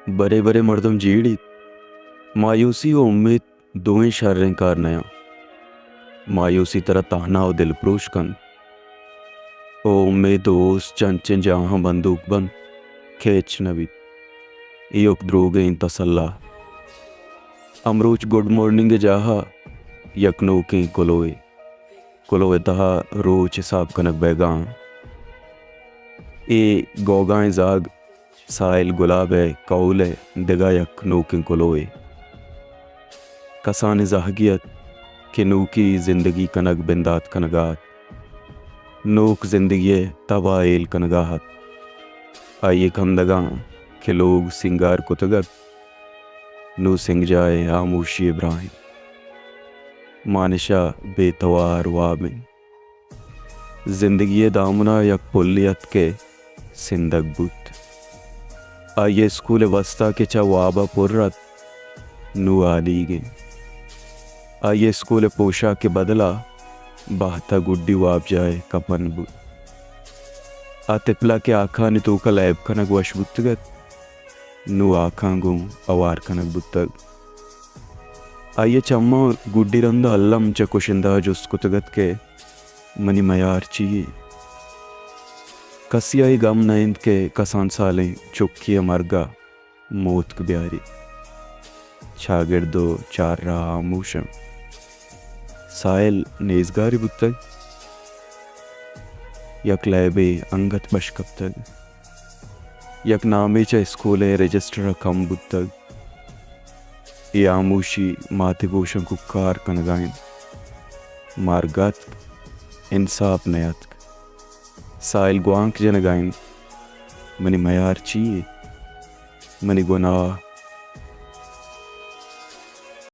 برے برے مردم جیڑیت۔ مایوسی و امیت دوئیں شریں کار نیاں۔ مایوسی ترا تہنا و دلپروش کنت۔ او امیت و اوست چنچیں جاہاں بندوک بنت کہ ہچ نہ بیت۔ ایوک دروگیں تسلا۔ امروچ گڈ مارننگ ء جاہا یک نوکیں کلوے۔ کلو ء تہا روچ حساب کنگ بیگاں۔ اے گوگائیں زاگ ساحل گلاب ء کہول ء دگہ یک نوکیں کلوے۔ کسانیں زہگے ات کہ نوکی زندگی کنگ بندات کنگا ات۔ نوک زندگی ء تب ء ہیل کنگا ات۔ آئی ء کندگاں کہ لوگ سینگار کتگ ات، نوں سنگجاہ ء ہاموشی ء براہ انت۔ مانشا بے توار واب انت۔ زندگی ء دامنا یک پلے ات کہ سندگ بوت۔ آئی ء اسکول ء بستا کہ چہ وابا پر ات، نوں آلیگ انت۔ آئی ء اسکول ء پوشاک ء بدلا بہتا گڈی وابجاہ ء کپن بوت۔ آ تپلا کہ آکانی توکا لیب کنگ وش بوتگ ات، نوں آکاں گوں اوار کنگ بوتگ۔ آئی ء چماں گڈی رندا الم چہ کشندہ ء جست کتگ ات کہ منی میار چی یے؟ کسی ء اے گم نہ انت کہ کسان سالیں چکی ء مرگ ء موتک بیاری۔ چاگرد و چار راہ ہاموش انت۔ ساحل نیزگاری بوتگ، یک لیبے انگت بش کپتگ، یک نامے چہ اسکول ء رجسٹر ء کم بوتگ۔ اے ہاموشی ماتے گوشاں کوکار کنگا انت۔ مرگ اتک، انساپ نیاتک۔ ساحل گوانک جنگا انت، منی میار چی یے؟ منی گناہ،